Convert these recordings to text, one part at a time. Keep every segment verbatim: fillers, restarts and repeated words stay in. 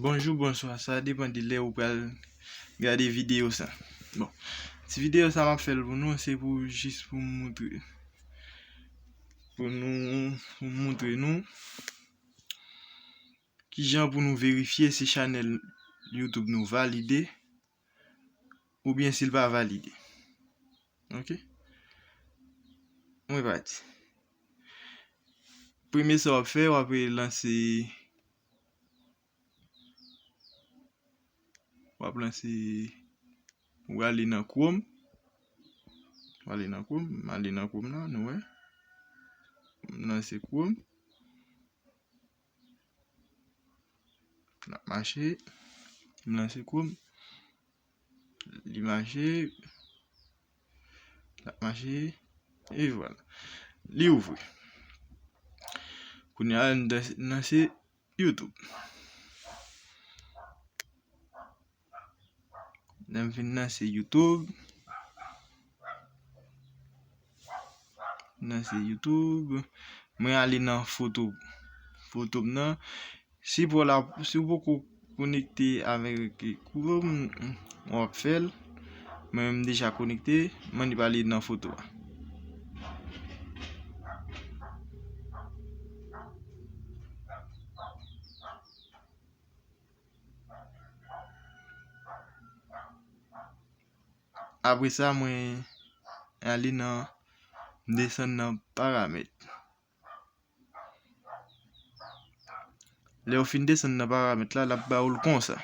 Bonjou, bonswa, sa depann de lè ou pral gade videyo sa. Bon, ti videyo sa m ap fè l pou nou, se pou jis pou m moutre, pou nou, pou m moutre nou kijan pou nou verifye si chanèl YouTube nou valide oubyen si l pa valide. Ok? Mwen pati. Premye sa w ap fè, w ap lanse, w ap lanse, w ale nan Chrome. W ale nan Chrome, m ale nan Chrome la, nou wè. M lanse Chrome. L ap mache. M lanse Chrome. Li mache. L ap mache. E vwala. Li ouvri. Kounye a, n lanse YouTube. Lè m fin lanse YouTube. Lanse YouTube. Mwen ale nan foto. Foto m nan. Si pou la, si w poko konekte avèk Chrome, w ap fè l. Mwen menm deja konekte, mwen li pale nan foto a. Apre sa, mwen ale nan, m desann nan paramèt. Lè w fin desann nan paramèt la, l ap ba ou l konsa.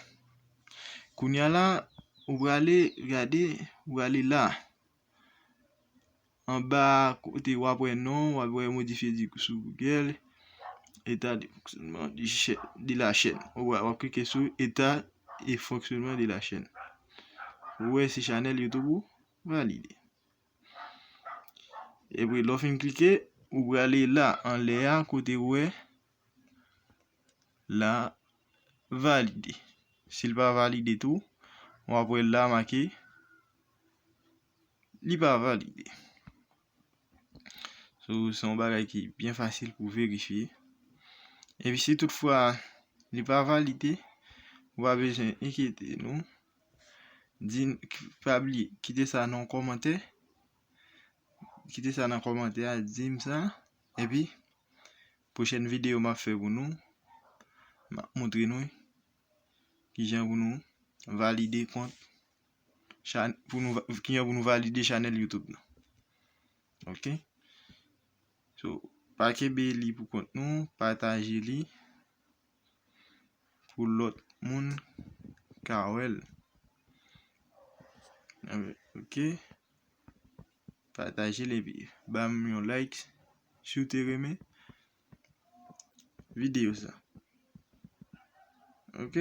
Kounye a la, ou prale gade, ou prale la. Anba kote w ap wè non, w ap wè modifye di sou Google, état de fonctionnement de chè-, de la chaîne. Ou wè, w ap klike sou état et fonctionnement de la chaîne. Ou wè si chanèl YouTube ou valide. Epi lè w fin klike, ou prale la anlè a kote w wè la valide. Si l pa valide tou, w ap wè la make li pa valide. So, se yon bagay ki byen fasil pou verifye. Epi si toutfwa li pa valide, ou pa bezwen enkyete nou. Di, pa bliye, kite sa nan kòmantè. Kite sa nan kòmantè a, di m sa. Epi, pwochèn videyo m ap fè pou nou, m ap moutre nou kijan pou nou valide kont, chan-, pou nou va-, kijan pou nou valide chanèl YouTube nou. Ok? So, pa kenbe li pou kont nou, pataje li pou lòt moun ka wè l. Ok. Pataje l epi ba m yon like si w te renmen videyo sa. Ok.